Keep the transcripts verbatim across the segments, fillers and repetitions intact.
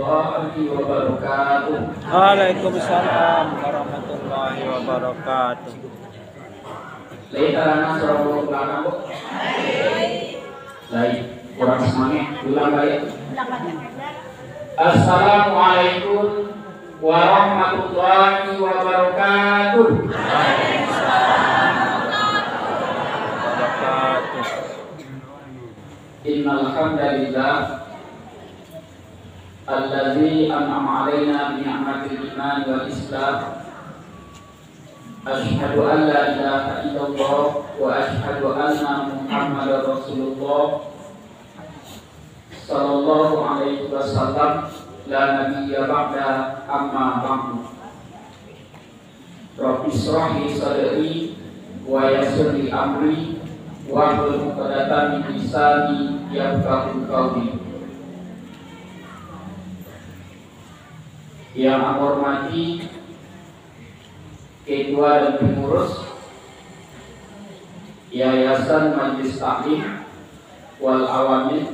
Warahmatullahi wabarakatuh. Waalaikumsalam warahmatullahi wabarakatuh. Lai tarang suaro di balakang, Bu? Lai. Kurang semangat. Ulang baliak. Assalamualaikum warahmatullahi wabarakatuh. Innal hamdalillah, alladzi an'ama 'alaina bi ni'matil iman wal islam. Asyhadu an la ilaha illallah wa asyhadu anna Muhammadar Rasulullah, sallallahu alaihi wasallam, la nabiyya ba'da, amma ba'du. Rabbi shrah li sadri wa yassir li amri wahlul 'uqdatam min lisani yafqahu qauli. Yang ambo hormati Ketua dan Pengurus Yayasan Majelis Taklim wal Awamin.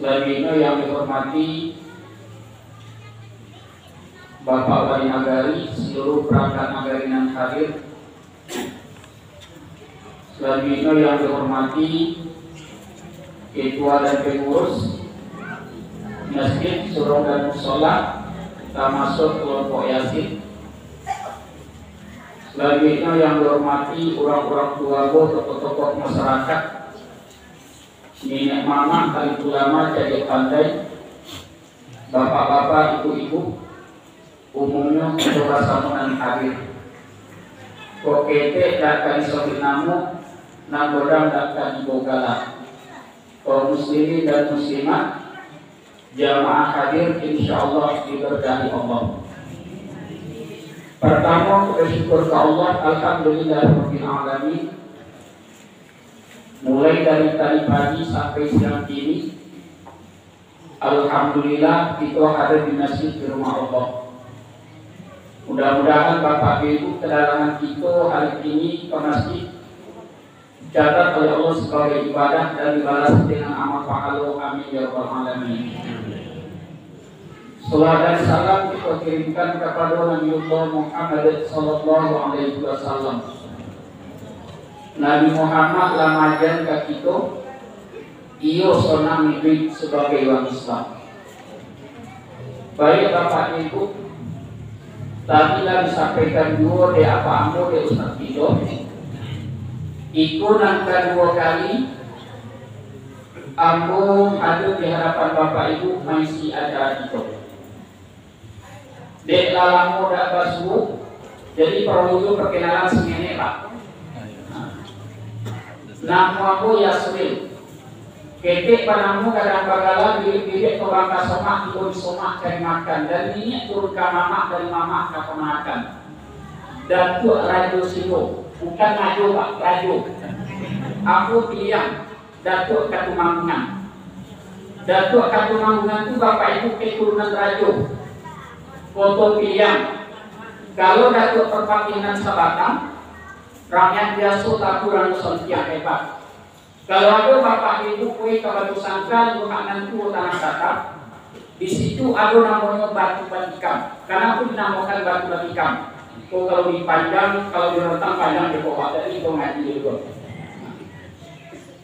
Selanjutnya yang dihormati Bapak Wali Nagari, seluruh perangkat nagari nan hadir. Selanjutnya yang dihormati Ketua dan Pengurus Masjid, Surau dan Musola, termasuk kelompok Yasin. Selanjutnya yang dihormati urang-urang tua, tokoh-tokoh masyarakat, niniak mamak, alim ulama, cadiak pandai, bapak-bapak, ibu-ibu, umumnyo kito basamo nan hadir. Kok ketek dak ka disabuik namo, nan godang dak ka dibao gala. Kaum muslimin dan muslimat, jamaah hadir, insyaallah diberkahi Allah. Pertamo, kita syukur ka Allah, alhamdulillahirabbil alamin. Mulai dari tadi pagi sampai siang kini, alhamdulillah, kito hadir di masjid, di rumah Allah. Mudah-mudahan Bapak Ibu kedatangan kito hari ini ke masjid dicatat oleh Allah sebagai ibadah dan dibalas dengan amal pahalo. Amin ya rabbal alamin. Salawat dan salam kita kirimkan kepada Nabiullah Muhammad sallallahu alaihi wasallam. Nabi Muhammad lah maaja ka kito, iyo sonang iduik sabagai urang Islam. Baik, Bapak Ibu, tadi lah disampaikan juo dek apak ambo, dek Ustaz Ridho. Iko nan kaduo kali ambo hadir di hadapan Bapak Ibu maisi acara kito. Dek lah lamo dak basuo, jadi paralu juo perkenalan sangenek, Pak. Namo ambo Yasril. Ketek banamo gadang bagala, bibik-bibik ka urang ka somak, tibo di somak cari makan, dari niniak turun ka mamak, dari mamak ka kamanakan. Datuak Rajo Sino, bukan Rajo, Pak, Rajo. Ambo Piliang, Datuak Katumanggungan. Datuak Katumanggungan tu Bapak Ibu keturunan Rajo Koto Piliang. Kalau Datuak Parpatiah nan Sabatang, rakyat biaso, tapi urang santiang hebat. Kalau ado Bapak Ibu pai ka Batu Sangka, Luhak nan tuo Tanah Datar, di situ ado namonyo Batu Batikam. Kanapa dinamokan Batu Batikam? Ko kalau dipanjang, kalau direntang panjang di bawah, jadi ko ngaji juo.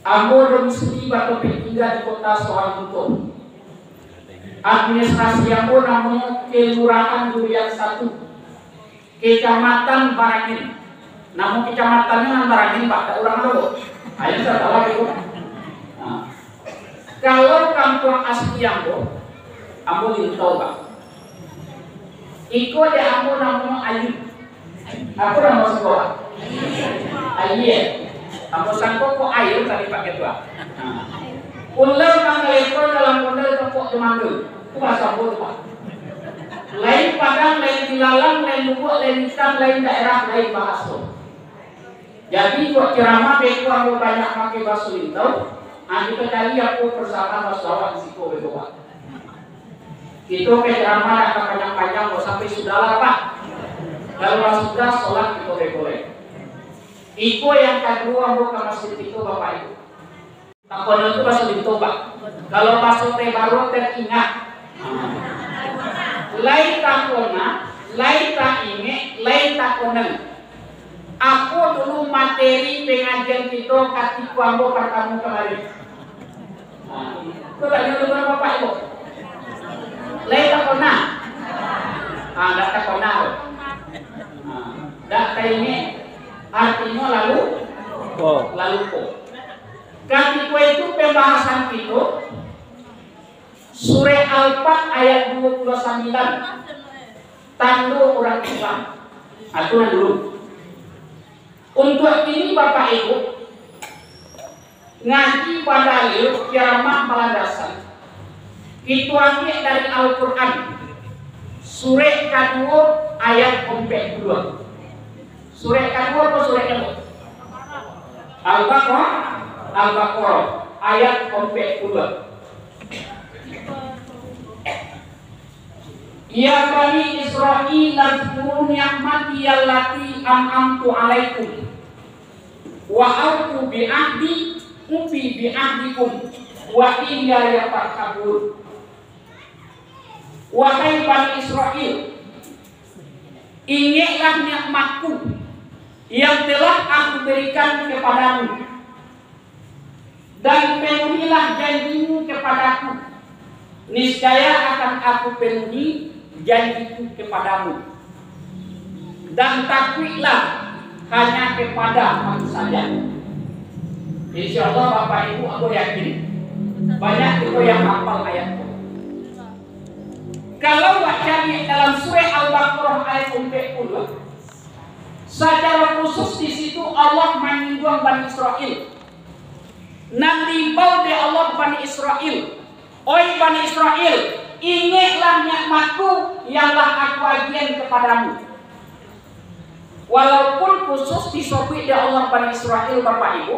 Ambo domisili batopek tingga di Kota Sohang Buto. Administrasi ambo namonyo Kelurahan Durian Satu, Kecamatan Barangin. Namo kecamatannya nan Barangin, Pak, dak urang ado. Ayo, saya tahu itu. Nah, kalau kampuang asli ambo, ambo Lintau, Pak. Iko dek ambo namonyo Ayu. Apo namo siko? Aia. Ambo sangko kok aia tadi, Pak Ketua. Nah. Undang manggaleko dalam undang tepok jemangga. Itu bahasa ambo tu, Pak. Lain Padang, lain Bilalang, lain Lubuak, lain Itam, lain daerah, lain bahaso. Jadi, buat ceramah beko ambo banyak pakai bahaso Lintau, ah, kito cari apo persamaan bahaso awak di siko beko, Pak. Kito ka ceramah dak ka panjang-panjang, kok sampai sudahlah, Pak. Kalau lah sudah, solat kito beko lai. Iko yang kaduo ambo ka masjid kito, Bapak Ibu. Takonang tu baso Minto, Pak. Kalau baso Teh Baru, teringat. Lai takonang, lai taingek, lai takonang. Apo dulu materi pangajian kito katiko ambo partamo kamari? Nah, tu tanyo dulu Bapak Ibu. Lai takonang? Ah, dak takonang. Ah, dak taingek, artinyo lalu, oh, lalu ko. Katiko itu pambahasan kito, Surah Al-Fath ayat duo puluah sambilan, tando urang Islam. Atu nan dulu. Untuak kini, Bapak Ibu, ngaji badalil kiamat balandasan, itu angkek dari Al-Quran, surek kaduo ayat ompek puluah. Surek kaduo apo surek kaduo? Al-Baqarah, Al-Baqarah, ayat ompek puluah. Ya Bani Israil, udzkuru ni'mati allati an'amtu alaikum, wa aufu bi ahdi, ufi bi ahdikum, wa iyaya farhabun. Wahai Bani Israil, ingeklah nikmat-Ku yang telah Aku berikan kepadamu, dan penuhilah janjimu kepada-Ku, niscaya akan Aku penuhi janji-Ku kepadamu. Dan takuiklah hanya kepada Aku saja. Insya Allah, Bapak Ibu, ambo yakin banyak kito yang hafal ayat tu. Kalau awak cari dalam surah Al-Baqarah ayat ompek puluah, secara khusus di situ Allah manyingguang Bani Israel. Nan diimbau dek Allah Bani Israel, "Oi Bani Israel, ingeklah nikmat-Ku yang lah Aku agiahan kepadamu." Walaupun khusus disobuik dek Allah Bani Israel, Bapak Ibu,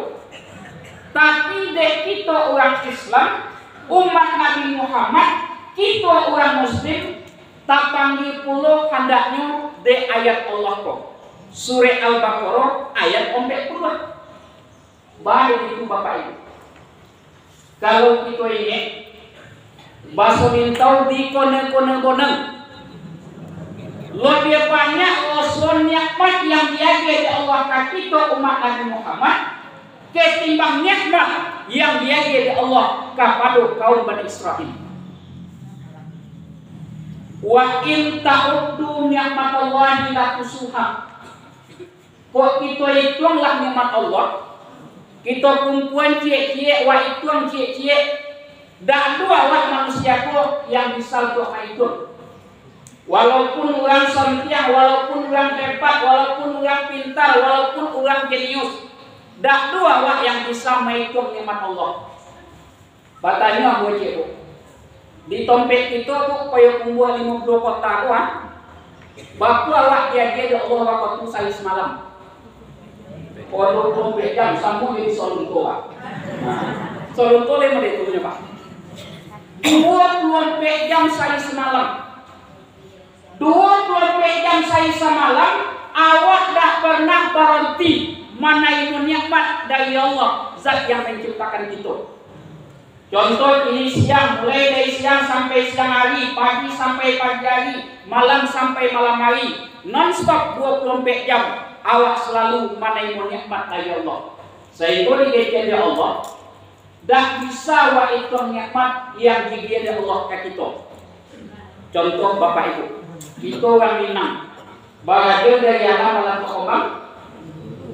tapi dek kito urang Islam, umat Nabi Muhammad, kito urang Muslim, tapanggia pulo handaknyo dek ayat Allah ko, Surah Al-Baqarah ayat ompek puluah. Baa itu, Bapak Ibu. Kalau kito ingek, baso Minto di kone-kone bonang. Labiah banyak raso nikmat yang diagiah dek Allah ka kito umat Nabi Muhammad, ketimbang nikmat yang diagiah dek Allah kapado kaum Bani Israel. "Wa in ta'uddu ni'matallahi la tuhsuha." Kok kito ituanglah nikmat Allah, kito kumpuan ciek-ciek, wak ituang ciek-ciek, dak ado awak manusia ko yang bisa untuak maituang. Walaupun urang santiang, walaupun urang hebat, walaupun urang pintar, walaupun urang jenius, dak ado awak yang bisa maituang nikmat Allah. Batanyo ambo ciek, Bu. Di tompek kito, Bu, Payokumbuah limo puluah kota tu, ah. Barapo awak diagiah dek Allah wakatu sahari samalam? Duo puluah ampek jam, samo jo di Solunto, Pak. Solunto lai model tu nyo, Pak. Duo puluah ampek jam sahari samalam. Duo puluah ampek jam sahari samalam, awak dak pernah baranti manarimo nikmat dari Allah, Zat yang manciptakan kito. Contoh, kini siang, mulai dari siang sampai siang hari, pagi sampai pagi hari, malam sampai malam hari, non stop duo puluah ampek jam, awak salalu manarimo nikmat dari Allah. Sahinggo dijadikan dek Allah, dak bisa wak ituang nikmat yang dibari dek Allah ka kito. Contoh, Bapak Ibu, kito urang Minang, barajo dari alam alam bakambang,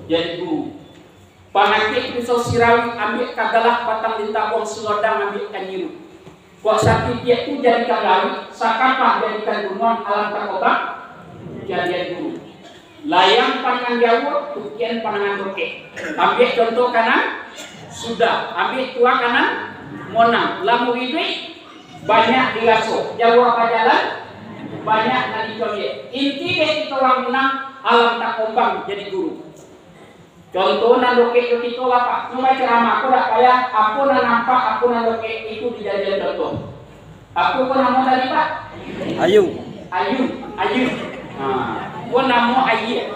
jadi guru. Pangakek pisau sirau, ambiak ka galah, batang lintabuang silodang, ambiak ka nyiru. Kok satitiak tu jadi ka gawi, sakapah jadi ka gunuang, alam takobang, jadian guru. Layang pandangan jauah, tukian pandangan dokek. Ambiak contoh ka nan sudah, ambiak tuah ka nan monang. Lamun iduik, banyak diraso. Jauah bajalan, banyak nan dicoliak. Inti dek kito urang Minang, alam takobang jadi guru. Contoh nan dokek tu kito lah, Pak. Nyo bacaramah ko dak payah, apo nan nampak, apo nan dokek, itu dijadian contoh. Apo ko namo tadi, Pak? Ayu. Ayu, Ayu. Ha, ko namo Ayu.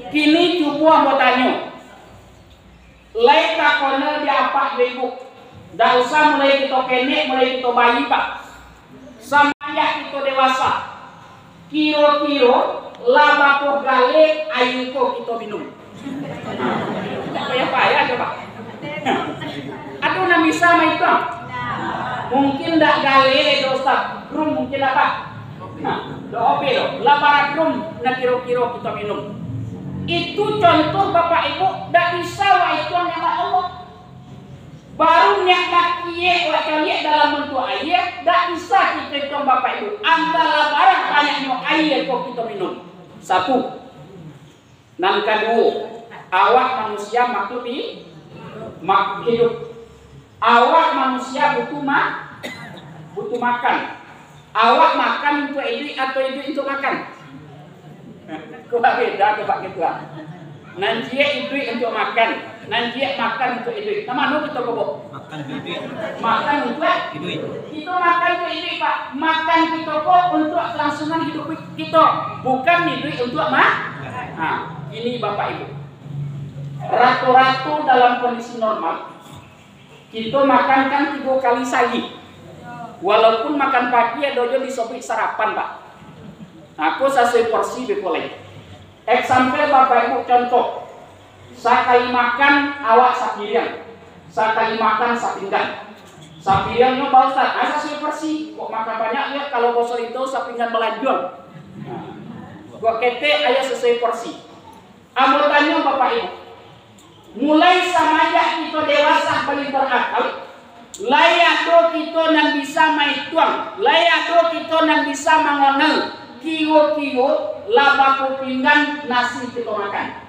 Kini cubo ambo tanyo. Lai takona di apak jo ibu. Ndak usah mulai kito kenek, mulai kito bayi, Pak. Samanjak kito dewasa, kiro-kiro lah bara galeh aia ko kito minum? Ndak payah-payah jo, Pak. Ado nan bisa maituang? Mungkin ndak galeh lai doh, Ustaz. Drum mungkin lah, Pak. Nah, doh ope doh. Lah bara drum nan kiro-kiro kito minum? Itu contoh, Bapak Ibu, ndak bisa wak ituang nikmat Allah. Baru nikmat ciek wak caliak dalam bantuak aia, ndak bisa kito ituang, Bapak Ibu. Antaro bara banyaknyo aia ko kito minum. Satu. Nan kaduo, awak manusia makhluk hi-, makhluk hiduik. Awak manusia butuh ma-, butuh makan. Awak makan untuak iduik atau iduik untuak makan? Kok beda tu, Pak Ketua? Nan ciek iduik untuak makan, nan ciek makan untuak iduik. Nan mano kito ko, Bok? Makan untuak iduik. Makan untuak iduik. Kito makan untuak iduik, Pak. Makan kito ko untuak kelangsungan hiduik kito, bukan iduik untuak ma-, ha, ini Bapak Ibu. Rato-rato dalam kondisi normal, kito makan kan tigo kali sahari. Walaupun makan pagi ado juo disobuik sarapan, Pak. Nah, ko sasuai porsi beko lai. Example, Bapak Ibu, contoh. Sakali makan awak sapiriang, sakali makan sapinggan. Sapiriang nyo ba Ustaz, ah, sasuai porsi. Kok makan banyak yo, kalau baso itu sapinggan balanjuang. Nah, kok ketek ayo sasuai porsi. Ambo tanyo Bapak Ibu, mulai samanjak kito dewasa bali barakal, lai ado kito nan bisa maituang, lai ado kito nan bisa mangonel, kiro-kiro lah bara pinggan nasi kito makan?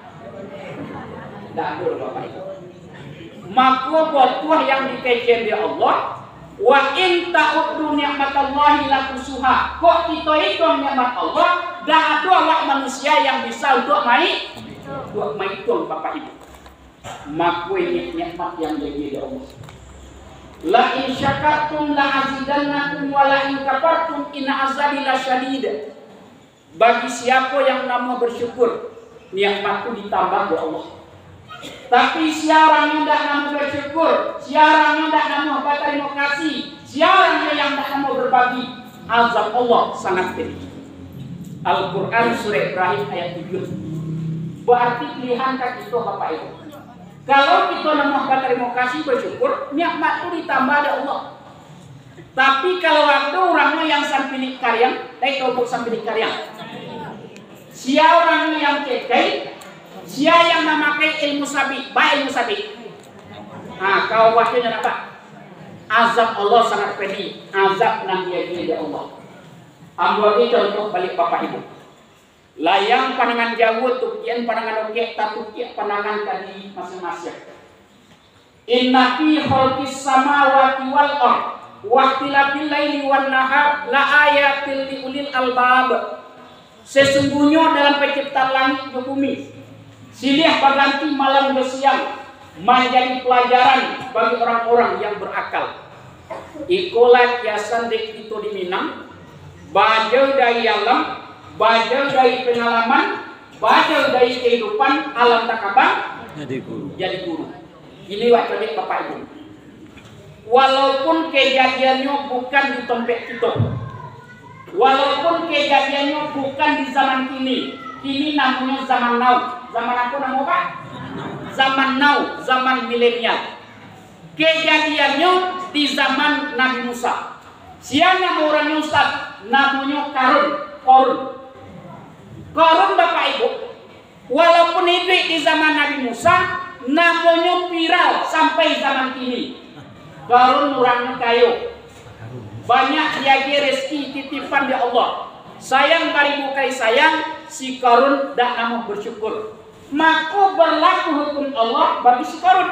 Ndak ado, Bapak Ibu. Mako, buah yang dikecekan dek Allah, "Wa in ta'uddu ni'matallahi la tuhsuha." Kok kito ituang nikmat Allah, ndak ado awak manusia yang bisa untuak mai-, untuak maituang, Bapak Ibu. Mako, ini nikmat yang diagiah dek Allah. "La in syakartum la azidannakum wa la in kafartum inna azabi lasyadid." Bagi siapo yang namuah bersyukur, nikmat tu ditambah dek Allah. Tapi sia urang yang ndak namuah bersyukur, sia urang yang ndak namuah batarimo kasih, sia urang yang ndak namuah berbagi, azab Allah sangat pedih. Al-Quran, Surah Ibrahim, ayat tujuh. Berarti pilihan ka kito, Bapak Ibu. Kalau kito namuah batarimo kasih, bersyukur, nikmat tu ditambah dek Allah. Tapi kalau ado urang yang sampilik kariang, taik topuk sampilik kariang. Sia urang yang ketek, sia yang mamakai ilmu sabik, ba ilmu sabik. Ha, kau wakilnya apa? Azab Allah sangat pedih, azab nan diagiah dek Allah. Ambo bagi contoh baliak, Bapak Ibu. Layang pandangan jauah, tukiak pandangan okek, tatukiak pandangan ka diri masiang-masiang. "Inna fi khalqis samawati wal ard, wa ikhtilafil laili wan nahar, la ayatil li ulil albab." Sesungguhnya dalam penciptaan langit jo bumi, silih baganti malam jo siang, manjadi pelajaran bagi orang-orang yang berakal. Ikolah kiasan dek kito di Minang, bajauah dari alam, bajauah dari pengalaman, bajauah dari kehidupan alam takabang, jadi guru. Jadi guru. Ini wak caliak, Bapak Ibu. Walaupun kejadiannyo bukan di tompek kito, walaupun kejadiannyo bukan di zaman kini, kini namonyo zaman now. Zaman apo namo, Pak? Zaman now, zaman milenial. Kejadiannyo di zaman Nabi Musa. Sia namo urangnyo, Ustaz? Namonyo Karun. Korun. Korun, Bapak Ibu, walaupun iduik di zaman Nabi Musa, namonyo viral sampai zaman kini. Korun urangnyo kayo. Banyak diagiah rezeki titipan dek Allah. Sayang baribu kali sayang, si Korun dak namuah bersyukur. Mako berlaku hukum Allah bagi si Korun.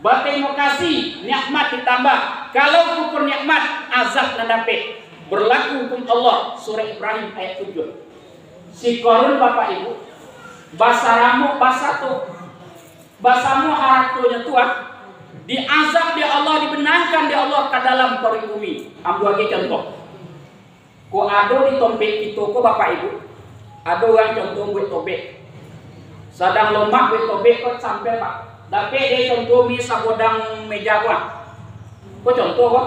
Batarimo kasih, nikmat ditambah. Kalau kufur nikmat, azab nan dapek. Berlaku hukum Allah, surah Ibrahim ayat tujuh. Si Korun, Bapak Ibu, basaramo, basato, basamo haratonyo tu, ah, diazab dek Allah, dibenangkan dek Allah ka dalam paruik bumi. Ambo agiah contoh. Kok ado di tompek kito ko, Bapak Ibu, ado urang contoh buek tobek. Sadang lomak buek tobek ko, sampai, Pak, Tapi dia contoh mi sabodang meja ko ah. Ko contoh ko.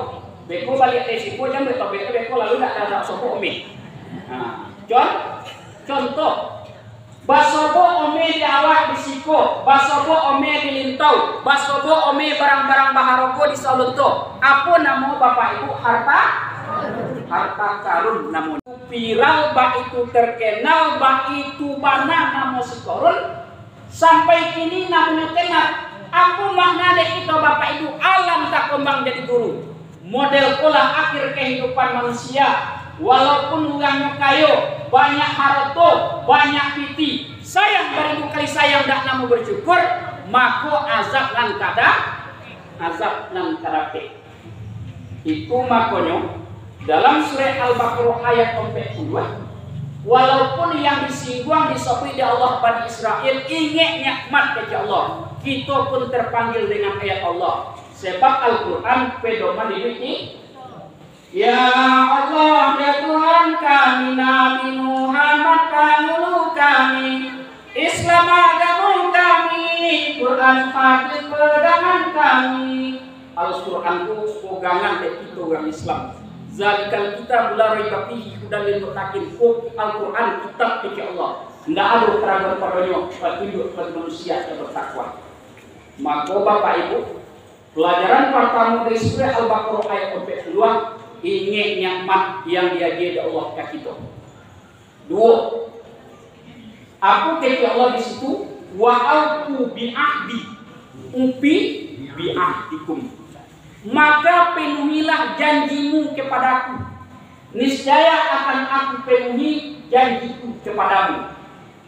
Beko baliak dari siko jam beko beko beko lalu dak ado sobok mi. Nah, con contoh. Basobok ome di awak di siko, basobok ome di lintau, basobok ome barang-barang baharogo di salunto. Apo namo bapak ibu harta? Harta karun namo. Viral baitu terkenal baitu bana namo si Korun. Sampai kini namonyo kenal. Apo makna dek kito bapak ibu alam takumbang jadi guru? Model pola akhir kehidupan manusia, walaupun urangnyo kayo, banyak harato, banyak piti, sayang baribu kali sayang dak namo bersyukur, mako azab nan kada, azab nan kadapek. Itu makonyo dalam surah Al-Baqarah ayat ompek puluah, walaupun yang disingguang disabuik di Allah Bani Israel ingek nikmat kecek Allah, kito pun terpanggil dengan ayat Allah. Sebab Al-Quran pedoman hiduik ni. Ya Allah, ya Tuhan kami, Nabi Muhammad pangulu kami, Islam agamo kami, Quran hadis pegangan kami. Al-Quran tu pegangan dek kito urang Islam. Zalikal kitab la raiba fihi hudan lil muttaqin. Ko Al-Quran kitab kecek Allah. Ndak ado keraguan padonyo, patunjuk bagi manusia yang bertakwa. Mako Bapak Ibu, pelajaran partamo dari surah Al-Baqarah ayat ompek puluah, ingek nikmat yang diagiah dek Allah ka kito. Duo, apo kecek Allah di situ? Wa aufu bi ahdi, ufi bi ahdikum. Maka penuhilah janjimu kepada-Ku. Niscaya akan Aku penuhi janji-Ku kepadamu.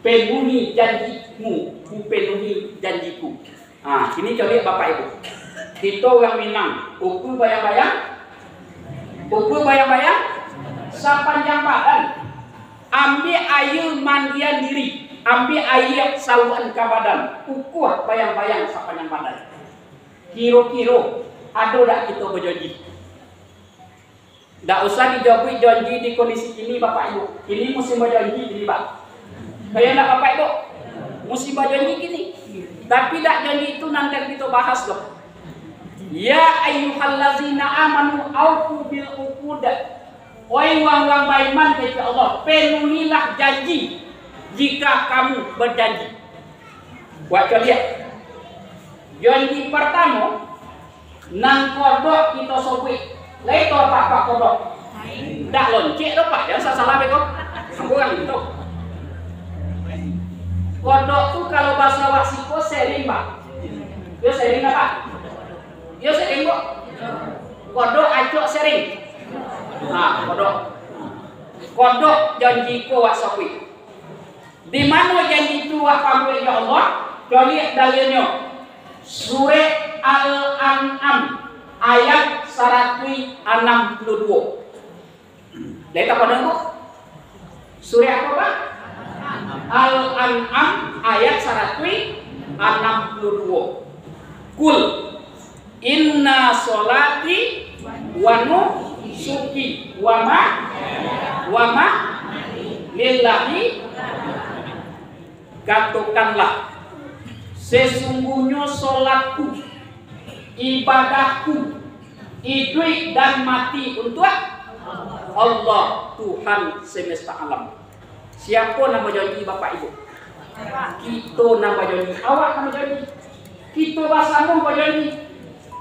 Penuhi janjimu, Ku penuhi janji-Ku. Ha, kini caliak Bapak Ibu. Kito urang Minang, ukur bayang-bayang, ukur bayang-bayang, sapanjang badan. Ambiak aia mandian diri, ambiak aia saluan ka badan, ukur bayang-bayang sapanjang badan. Kiro-kiro, ado dak kito bajanji? Ndak usah dijabuik janji di kondisi kini, Bapak Ibu. Kini musim bajanji kini, Pak. Kayak ndak, Bapak Ibu? Musim bajanji kini. Tapi dak janji itu nan kan kito bahas doh. Ya ayyuhallazina amanu aufu bil uqud. Oi urang-urang baiman, kecek Allah, penuhilah janji jika kamu berjanji. Buat caliak. Janji partamo, nan kodok kito sobuik. Lai to, Pak, Pak, kodok? Ndak loncek doh, Pak, jan salah-salah beko. Sambuang gitu. Kodok tu kalau bahasa awak siko sering, Pak. Yo sering dak, Pak? Yo sering, Bu? Kodok acok sering. Nah, kodok. Kodok janji ko awak sobuik. Di mano janji tu wak pabuek, ya Allah? Caliak dalilnyo. Surek Al-An'am ayat saratuih anam puluah duo. Lai tapadang, Bu? Surek apo, Pak? Al-An'am ayat saratuih anam puluah duo. Kul Inna sholati wa nusuki wa ma, wa ma, lillahi. Katokanlah, sesungguhnyo sholatku, ibadahku, iduik dan mati untuak Allah, Tuhan semesta alam. Siapo nan bajanji, Bapak Ibu? Kito nan bajanji. Awak nan bajanji. Kito basamo bajanji.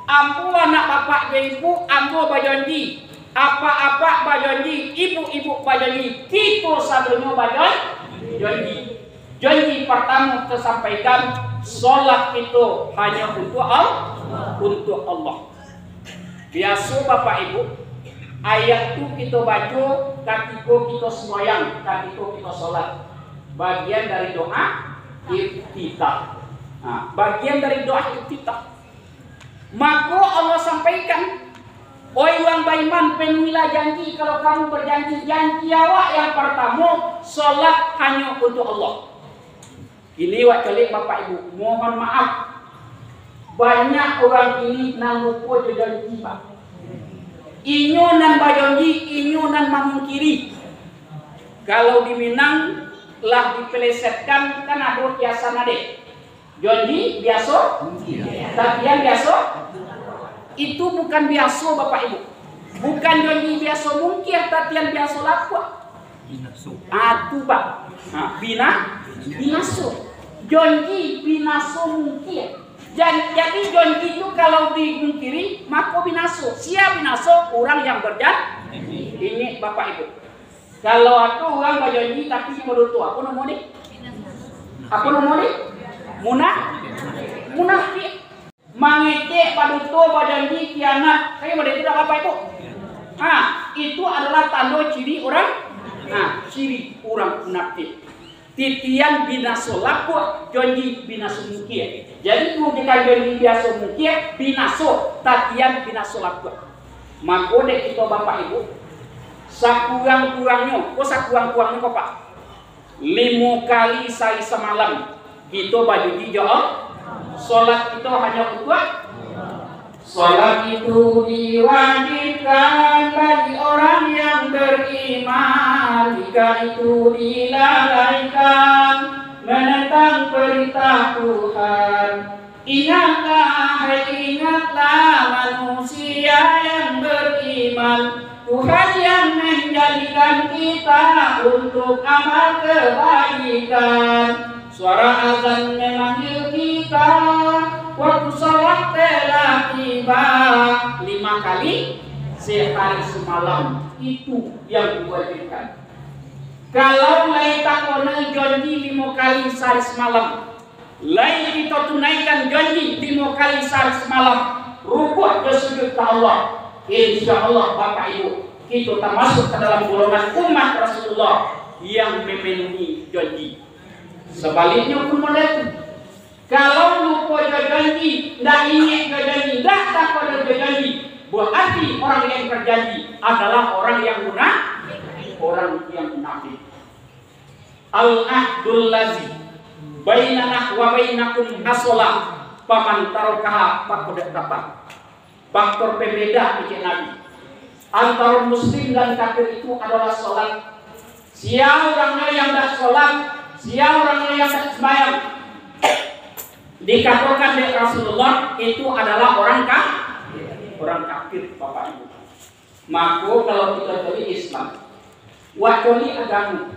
Ambo anak bapak jo ibu, ambo bajanji. Apak-apak bajanji, ibuk-ibuk bajanji. Kito sadonyo bajan-, janji. Janji partamo tasampaikan, sholat kito hanyo untuak Al-, untuak Allah. Biaso, Bapak Ibu, ayat tu kito baco katiko kito sumbayang, katiko kito sholat. Bagian dari doa iftitah. Nah, bagian dari doa iftitah. Mako Allah sampaikan, "Oi urang baiman, penuhilah janji kalau kamu berjanji. Janji awak yang partamo, sholat hanyo untuak Allah." Kini wak caliak, Bapak Ibu, mohon maaf, banyak urang kini nan lupo jo janji, Pak. Inyo nan bajanji, inyo nan mamungkiri. Kalau di Minang lah dipelesetkan, kan ado kiasan ade. Janji biaso, tatian biaso. Itu bukan biaso, Bapak Ibu. Bukan janji biaso mungkir, tatian biaso lapuak. Ah, tu, Pak. Ha, bina-, binaso. Janji binaso mungkir. Jan-, jadi janji tu kalau dimungkiri, mako binaso. Sia binaso? Urang yang berjan-, ingek, Bapak Ibu. Kalau ado urang bajanji tapi inyo baduto, apo namo deh? Apo namo deh? Muna-, munafik. Mangecek, baduto, bajanji, kianat. Kan model itu dak, Bapak Ibu? Ha, itu adalah tando ciri urang, ha, ciri urang munafik. Titian binaso lapuak, janji binaso mungkir. Jadi, bukan janji biaso mungkir, binaso, tatian binaso lapuak. Mako dek kito Bapak Ibu, sakurang-kurangnyo, ko sakurang-kurangnyo ko, Pak, limo kali sahari samalam kito bajanji jo Allah, salat kito hanyo untuak, salat itu diwajibkan bagi orang yang beriman, jika itu dilalaikan, menentang perintah Tuhan. Ingatlah, hai, ingatlah, manusia yang beriman, Tuhan yang menjadikan kita untuk amal kebaikan. Suara azan memanggil kita, waktu salat telah tiba. Lima kali sehari semalam, itu yang diwajibkan. Kalau lai takana janji limo kali sahari semalam, lai kito tunaikan janji limo kali sahari samalam, rukuak jo sujud ka Allah, insya Allah, Bapak Ibu, kito tamasuak ka dalam golongan umat Rasulullah yang mamenuhi janji. Sabaliknyo pun model tu. Kalau lupo jo janji, ndak ingek jo janji, ndak takana jo janji, berarti orang yang berjanji adalah orang yang muna-, orang yang munafik. Al-ahdul lazi bainana wa bainakum as-shalah, faman tarakaha faqad kafar. Faktor pembeda, kecek Nabi, antara muslim dan kafir itu adalah salat. Sia urang yang dak salat, sia urang yang dak sembahyang, dikatokan dek Rasulullah, itu adalah orang ka-, orang kafir, Bapak Ibu. Mako, kalau kito cari Islam, wak cari agamo,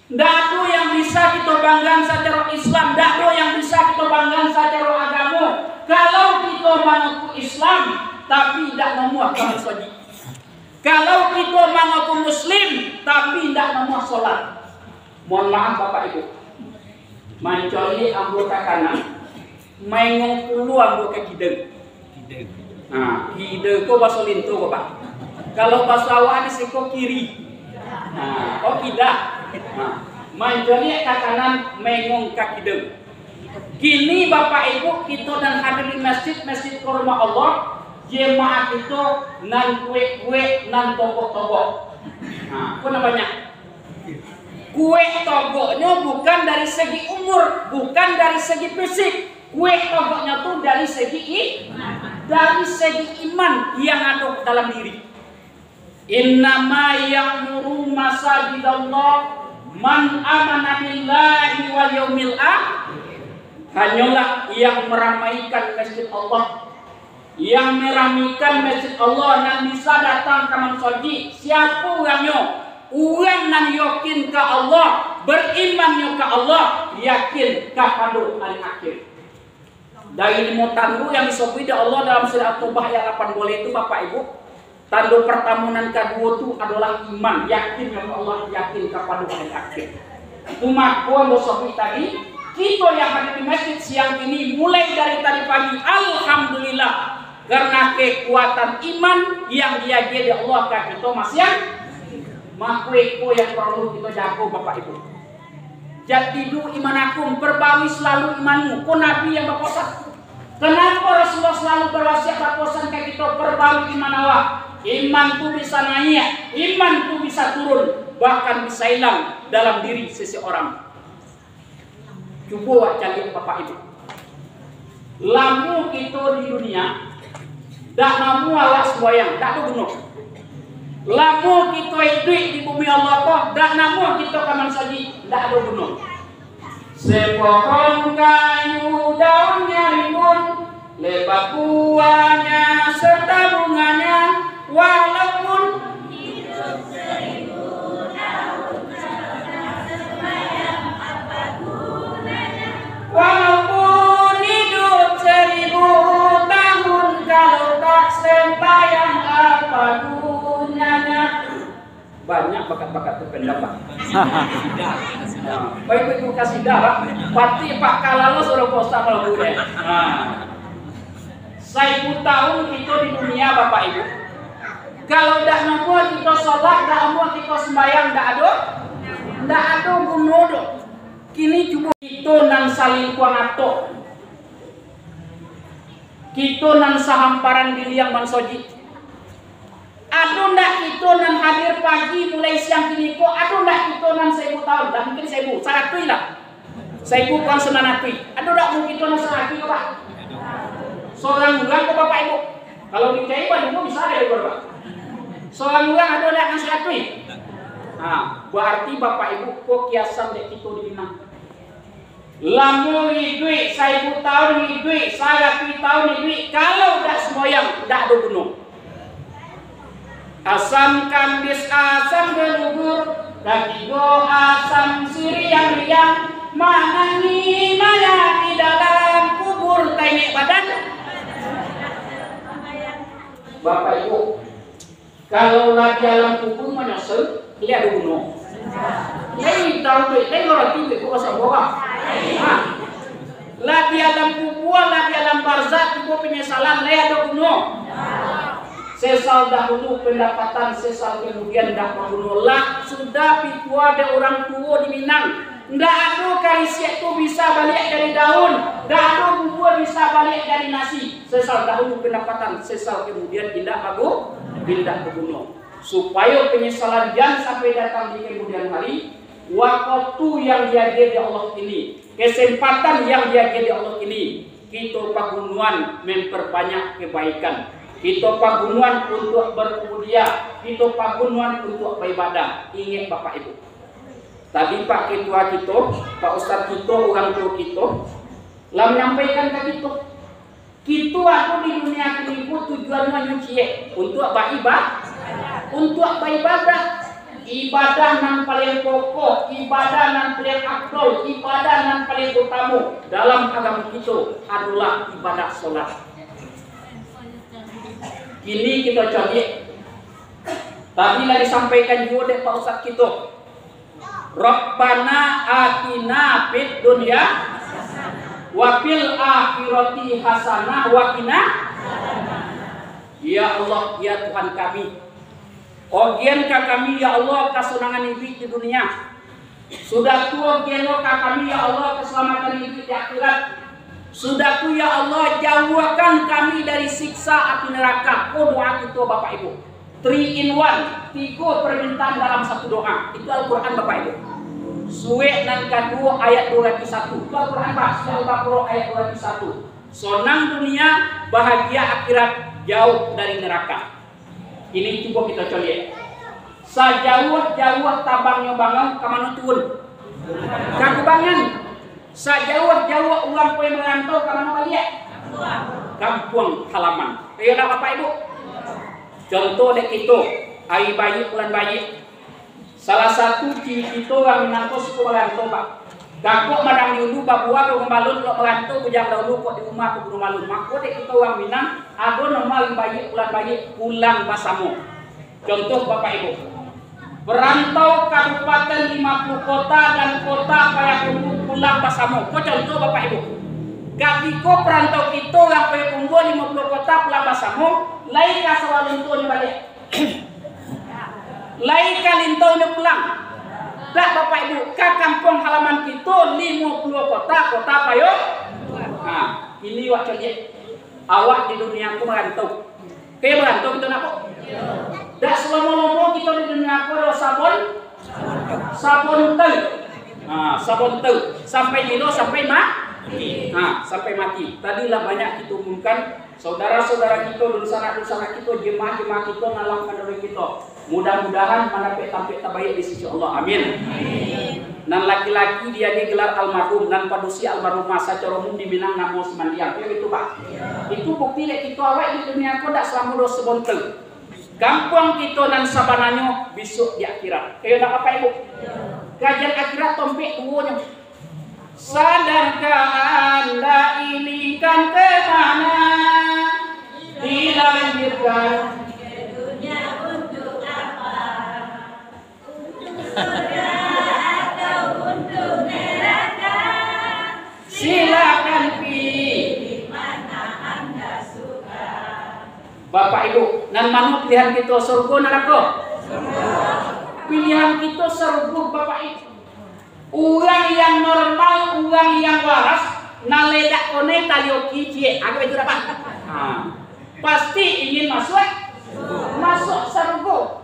ndak ado yang bisa kito banggaan sacaro Islam, ndak ado yang bisa kito banggaan sacaro agamo, kalau kito mangaku Islam, tapi ndak namuah ka masajik. Kalau kito mangaku Muslim, tapi ndak namuah salat. Mohon maaf, Bapak Ibu. Mancaliak ambo ka kanan, maengong pulo ambo ka kida. Nah, kida ko baso linto ko, Pak. Kalau baso awak di siko kiri. Nah, oh, kida. Nah, mancaliak ka kanan, maengong ka kida. Kini, Bapak Ibu, kito nan hadir di masjid, Masjid Kurma Allah, jemaah kito nan kuek-kuek, nan togok-togok. Nah, ko nan banyak. Kuek togoknyo bukan dari segi umur, bukan dari segi fisik. Kuek togoknyo tu dari segi i-, dari segi iman yang ado dalam diri. Innama ya'muru masajidallah man amana billahi wal yaumil akhir. Hanyolah yang meramaikan masjid Allah, yang meramikan masjid Allah, nan bisa datang ka masajik, siapo urangnyo? Urang nan yakin ka Allah, berimannyo ka Allah, yakin kapado ari akhir. Dari limo tando yang disabuik dek Allah dalam Surah At-Taubah ayat lapan baleh tu, Bapak Ibu, tando partamo nan kaduo tu adolah iman, yakin ka Allah, yakin kapado ari akhir. Tu mako ambo sabuik tadi, kito yang hadir di masjid siang ini, mulai dari tadi pagi, alhamdulillah, karena kekuatan iman yang diagiah dek Allah ka kito masiang, mako iko yang paralu kito jago, Bapak Ibu. Jaddidu imanakum, perbarui selalu imanmu. Ko Nabi yang bapasan. Kenapa Rasulullah selalu berwasiat bapasan ka kito, perbarui iman awak? Iman tu bisa naik, iman tu bisa turun, bahkan bisa hilang dalam diri seseorang. Cubo awak caliak, Bapak Ibu. Lamo kito di dunia, dak namuah awak sumbayang, dak ado guno. Lamo kito iduik di bumi Allah ko, dak namuah kito ka masajik, dak ado guno. Sepohon kayu daunnyo rimbun, lebat buahnyo serta bunganya, walaupun walaupun hidup seribu tahun, kalau tak sembahyang, apa gunanya? Banyak bakat-bakat tu pendam, Pak. Nah, baik itu kasidah, Pak. Pati Pak Kalalo suruh posta malam ni. Nah. Saibu tahun kito di dunia, Bapak Ibu. Kalau dak namuah kito sholat, dak namuah kito sembahyang, dak ado, dak ado guno doh. Kini cubo kito nan salingkuang atok. Kito nan sahamparan biliang mansojik. Ado ndak kito nan hadir pagi mulai siang kini ko? Ado ndak kito nan saibu tahun? Dak mungkin saibu, saratuih lah. Saibu kurang sambilan ratuih. Ado ndak mungkin kito nan saratuih ko, Pak? Sorang urang ko, Bapak Ibu? Kalau di K I baru bisa ada, Bapak. Sorang urang ado ndak nan saratuih? Nah, berarti Bapak Ibu ko kiasan dek kito di Minang. Lamo iduik, saibu tahun iduik, saratuih tahun iduik, kalau dak sumbayang, dak ado guno. Asam kandis, asam galugur, katigo asam siriang-riang, manangih mayat di dalam kubur, taingek badan. Bapak Ibu, kalau lah di alam kubur manyesal, lai ado guno. Lai tahu tu, lai ngarati tu, kok pasal bohong. Ha. Lah di alam kubur, lah di alam barzakh, tibo penyesalan, lai ado guno. Sesal dahulu pendapatan, sesal kemudian dak baguno. Lah sudah pituah dek urang tuo di Minang. Ndak ado karisiak tu bisa baliak jadi daun, ndak ado bubua bisa baliak jadi nasi. Sesal dahulu pendapatan, sesal kemudian indak bagu-, indak baguno. Supayo penyesalan jan sampai datang di kemudian hari, wakatu yang diagiah dek Allah kini, kesempatan yang diagiah dek Allah kini, kito pagunoan memperbanyak kebaikan. Kito pagunoan untuak berubudiah, kito pagunoan untuak baibadah. Ingek Bapak Ibu. Tadi Pak Ketua kito, Pak Ustadz kito, urang tuo kito, lah manyampaikan ka kito. Kito ado di dunia kini ko tujuannyo hanyo ciek, untuak baiba-, untuak baibadah. Ibadah nan paling pokok, ibadah nan paling afdol, ibadah nan paling utamo dalam agamo kito adolah ibadah solat. Kini kito caliak. Tadi lah disampaikan juo dek Pak Ustadz kito. Rabbana atina fid dunya wa fil akhirati hasanah wa qina. Ya Allah, ya Tuhan kami, ogian ka kami, ya Allah, kasonangan iduik di dunia. Sudah tu, ogian lo ka kami, ya Allah, kasalametan iduik di akhirat. Sudah tu, ya Allah, jauahkan kami dari siksa api neraka. Ko doa kito, Bapak Ibu. Three in one, tigo permintaan dalam satu doa. Itu Al-Quran, Bapak Ibu. Suek nan kaduo ayat dua ratus satu. Itu Al-Quran, Pak. Surah Al-Baqarah ayat dua ratus satu. Sonang dunia, bahagia akhirat, jauh dari neraka. Kini cubo kito caliak. Sajauah-jauah tabangnyo bangau, ka mano turun? Ka kubangan. Sajauah-jauah urang pai marantau, ka mano baliak? Kampuang halaman. Iyo ndak, Bapak Ibu? Contoh dek kito, ari baiak bulan baiak. Salah satu ciri kito urang Minang ko suko marantau, Pak. Kok madang dulu babuah ka Gunung Balun, kok marantau bujang dahulu, kok di rumah ka Gunung Balun. Mako dek kito urang Minang, ado namo ari baiak bulan baiak, pulang basamo. Contoh, Bapak Ibu, perantau Kabupaten Lima Puluh Kota dan Kota Payakumbuh pulang basamo. Ko contoh, Bapak Ibu. Katiko perantau kito urang Payakumbuh, Lima Puluh Kota pulang basamo, lai ka Sawah Lunto nyo baliak? Lai ka Lintau nyo pulang? Dak, Bapak Ibu, ka kampuang halaman kito, Limo Puluah Kota, Kota Payo. Nah, ini awak caliak. Awak di dunia ko marantau. Oke, marantau kito ndak ko? Dak salamo-lamo kito di dunia ko, yo sabon, sabon tau. Nah, sabon tau. Sampai bilo? Sampai mati. Nah, sampai mati. Tadi lah banyak kito umumkan. Saudara-saudara kito, dunsanak-dunsanak kito, jemaah-jemaah kito, nan lah mandahului kito, mudah-mudahan mandapek tampek tabaiak di sisi Allah. Amin. Nan laki-laki diagiah gelar almarhum, nan padusi almarhumah, sacaro umum di Minang namo sumandiang. Iyo itu, Pak. Itu bukti dek kito awak di dunia ko dak salamo doh sabontel. Kampuang kito nan sabananyo bisuak di akhirat. Iyo ndak, Bapak Ibu? Kajian akhirat tompek duonyo. Sadarkah Anda ini kan kemana dilahirkan? Ke dunia untuk apa? Untuk surga atau untuk neraka? Silakan pilih mana Anda suka. Bapak Ibu, nan mano pilihan kito, surgo, narako? Pilihan kito surgo, Bapak Ibu. Urang yang normal, urang yang waras, nan lai dak konai talio kiciek, agak itu dapat. Ha. Pasti ingin masuk, masuk surgo.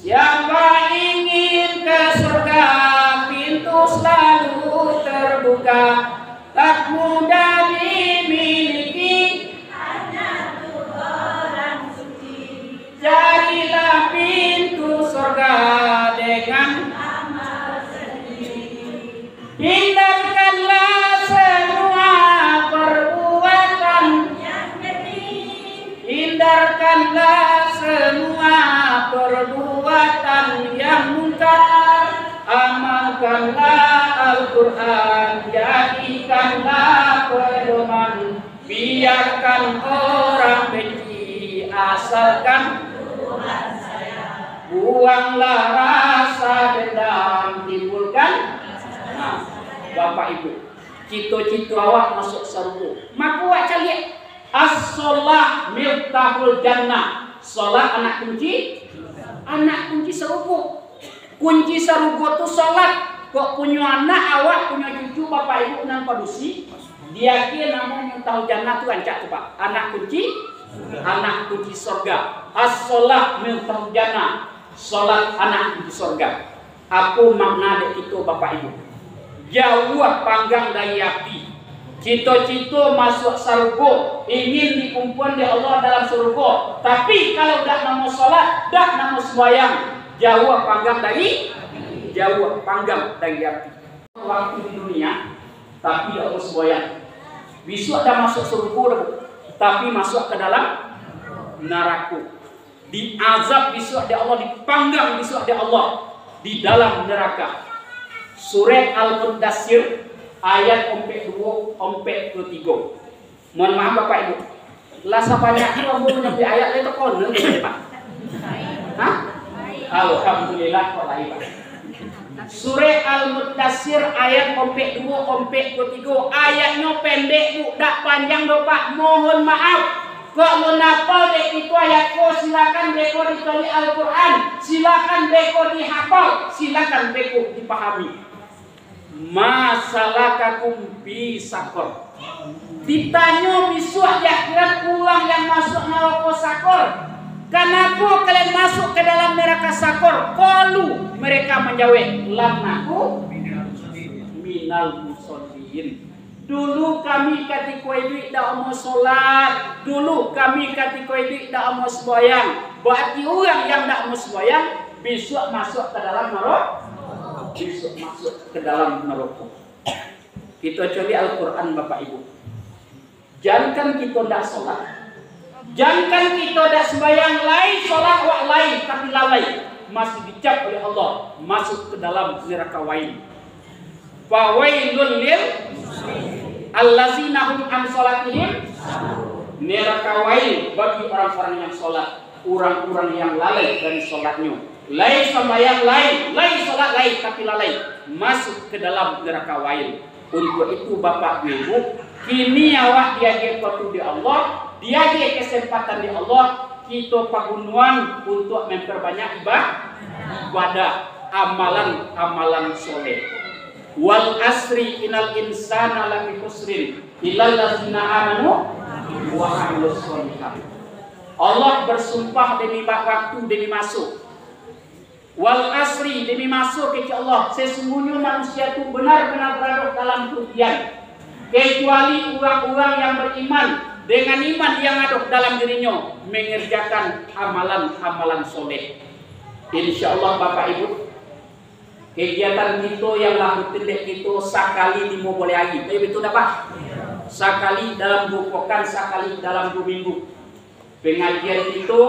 Siapa ingin ke surga, pintu selalu terbuka, tak mudah dimiliki. Hanya tu orang suci. Carilah pintu surga dengan amal sendiri. Hindarkanlah semua perbuatan yang keji. Hindarkanlah semua perbuatan yang mungkar. Amalkanlah Al-Quran, jadikanlah pedoman. Biarkan orang benci, asalkan Tuhan sayang. Buanglah rasa dendam, timbulkan. Nah, Bapak Ibu, cito-cito awak masuk sarugo. Mako awak caliak, as-shalah miftahul jannah. Salat anak kunci, anak kunci sarugo. Kunci sarugo tu salat. Kok punyo anak, awak punyo cucu, Bapak Ibu nan padusi, diagiah namonyo tahu jannah tu rancak tu, Pak. Anak kunci, anak kunci sorga. As-shalah miftahu jannah. Salat anak kunci sorga. Apo makna dek kito, Bapak Ibu? Jauah panggang dari api. Cito-cito masuak sarugo, ingin dikumpuan dek Allah dalam sarugo. Tapi, kalau dak namo salat, dak namo sumbayang, jauah panggang dari, jauah panggang dari api. Waktu di dunia, tapi dak namo sumbayang. Bisuak dak masuak sarugo doh, tapi masuak ka dalam narako. Diazab bisuak dek Allah, dipanggang bisuak dek Allah di dalam neraka. Surah Al-Muddatsir ayat ompek duo, ompek tigo. Mohon maaf, Bapak Ibu. Lah sabanyak tu ambo manyabuik ayat, lai takana, Pak? Hah? Alhamdulillah, kok lai, Pak. Surah Al-Muddatsir ayat ompek duo, ompek tigo. Ayatnyo pendek, Bu, dak panjang doh, Pak. Mohon maaf. Kok alun apal dek kito ayat ko, silakan beko dicaliak Al-Quran, silakan beko dihafal, silakan beko dipahami. Ma salakakum fi saqar. Ditanyo bisuak di akhirat urang yang masuak narako Saqar, "Kanapa kalian masuk ke dalam neraka Saqar?" Qalu, mereka manjawek, "Lam naku minal musallin." Dulu kami katiko iduik dak amuah solat, dulu kami katiko iduik dak amuah sumbayang. Berarti urang yang dak amuah sumbayang, bisuak masuak ka dalam narako. Bisuak masuak ka dalam narako. Kito caliak Al-Quran, Bapak Ibu. Jankan kito ndak solat, jankan kito ndak sumbayang, lai solat wak lai, tapi lalai, masih dicap oleh Allah masuk ke dalam neraka wail. Fawailul lil allazina hum an salatihim. Neraka wail bagi orang-orang yang solat. Urang-urang yang lalai dari solatnyo. Lai sambayang lai, lai solat lai, tapi lalai, masuk ke dalam neraka wail. Untuak itu, Bapak Ibu, kini awak diagiah waktu di Allah, diagiah kesempatan di Allah, kito pagunoan untuak memperbanyak iba-, ibadah, amalan-amalan soleh. Wal asri innal insana lafi khusrin, illal ladzina amanu wa amilus sholihat. Allah bersumpah demi ba-, waktu, demi maso. Wal asri, demi maso, kecek Allah, sesungguhnyo manusia tu benar-benar baradoh dalam kerugian, kecuali urang-urang yang beriman, dengan iman yang adoh dalam dirinyo, mengerjakan amalan-amalan soleh. Insya Allah, Bapak Ibu, Kegiatan kito yang lah rutin dek kito sakali limo baleh ari. Tapi betul dak, Pak? Sakali dalam duo pokan, sakali dalam duo minggu. Pengajian kito,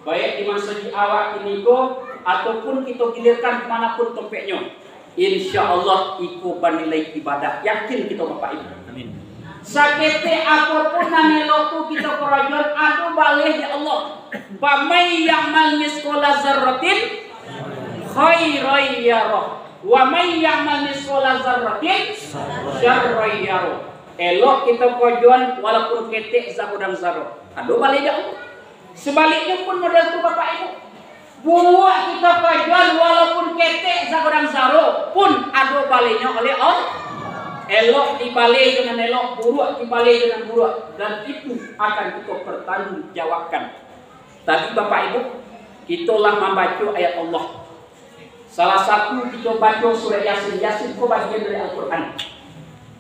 baik di masajik awak kiniko, ataupun kito gilirkan di mana pun tompeknyo, insya Allah iko banilai ibadah. Yakin kito, Bapak Ibu. Amin. Saketek apo pun nan elok tu kito karajoan, ado baleh di Allah. Faman ya'mal misqala dzarratin khairan yarah, wa man ya'mal misqala dzarratin syarran yarah. Elok kito karajoan walaupun ketek sagodang zarah. Ado baleh di Allah. Sabaliknyo pun model tu, Bapak Ibu. Buruak kito karajoan walaupun ketek sagodang zarah pun ado balehnyo oleh Allah. Elok dibaleh dengan elok, buruak dibaleh dengan buruak, dan itu akan kito pertanggungjawabkan. Tadi, Bapak Ibu, kito lah mambaco ayat Allah. Salah satu kito baco surah Yasin. Yasin ko bagian dari Al-Quran.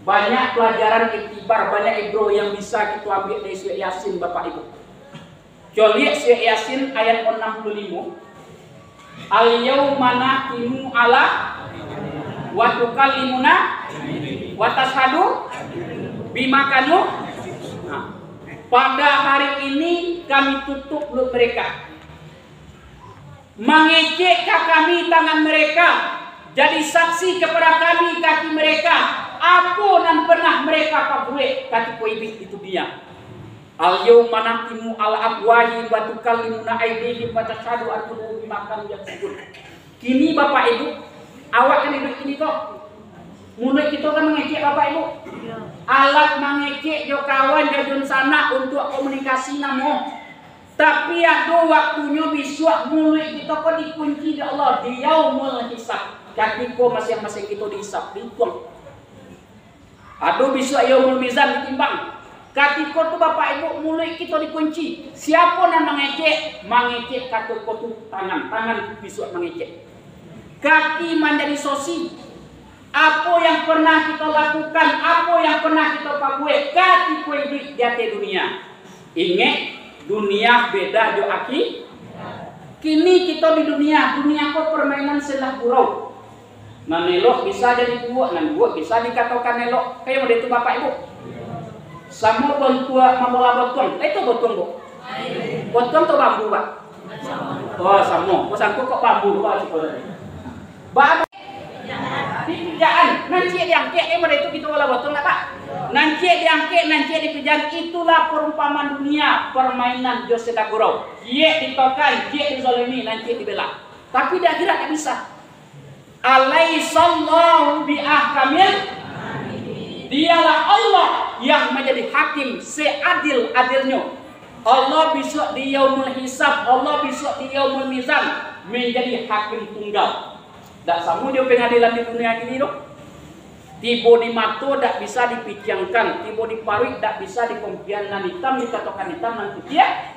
Banyak pelajaran iktibar, banyak ibroh yang bisa kito ambiak dari surah Yasin, Bapak Ibu. Coliak surah Yasin ayat anam puluah limo. "Al-yauma nakhtimu ala wa tukallimuna wa tasyhadu bima kanu." Nah, pada hari ini kami tutup mulut mereka. Mangecek ka kami tangan mereka, jadi saksi kepada kami kaki mereka, apo nan pernah mereka pabuek katiko iduik di dunia. "Al-yauma nakhtimu ala afwahihim wa tukallimuna aidihim wa tasyhadu arjuluhum bima kanu yaksibun." Kini, Bapak Ibu, awak kan iduik kini ko. Muluik kito kan mangecek, Bapak Ibu. Alat mangecek jo kawan, jo dunsanak untuak komunikasi namo. Tapi ado waktunyo bisuak muluik kito ko dikunci dek Allah di Yaumul Hisab. Katiko masiang-masiang kito dihisab, diituang. Ado bisuak Yaumul Mizan, ditimbang. Katiko tu, Bapak Ibu, muluik kito dikunci. Siapo nan mangecek? Mangecek katiko tu tangan. Tangan tu bisuak mangecek. Kaki manjadi sosi. Apo yang pernah kito lakukan, apo yang pernah kito pabuek, katiko iduik di ateh dunia. Ingek, dunia beda jo akhi-, kini kito di dunia, dunia ko permainan sendah gurau. Nan elok bisa jadi buruak, nan buruak bisa dikatokan elok. Kayak model tu, Bapak Ibu. Samo bantuak mambola botuang. Eh, itu botuang, Bu. Botuang tu bambu, Pak. Oh, samo. Kok sangko kok bambu, Pak, ciko tadi. Ba-, di pijaan, nan ciek diangkek, eh, model tu kito bola botuang, Pak. Nan ciek diangkek, nan ciek dipijaan, itulah perumpamaan dunia, permainan jo sendah gurau. Ciek ditokan, ciek dizalimi, nan ciek dibela. Tapi di akhirat tak bisa. Alaisallahu bi ahkamil. Dialah Allah yang manjadi hakim seadil-adilnyo. Allah bisuak di Yaumul Hisab, Allah bisuak di Yaumul Mizan manjadi hakim tunggal. Dak samo jo pengadilan di dunia kini doh. Tibo di mato dak bisa dipiciangkan, tibo di paruik dak bisa dikompian, nan itam dikatokan itam, nan putia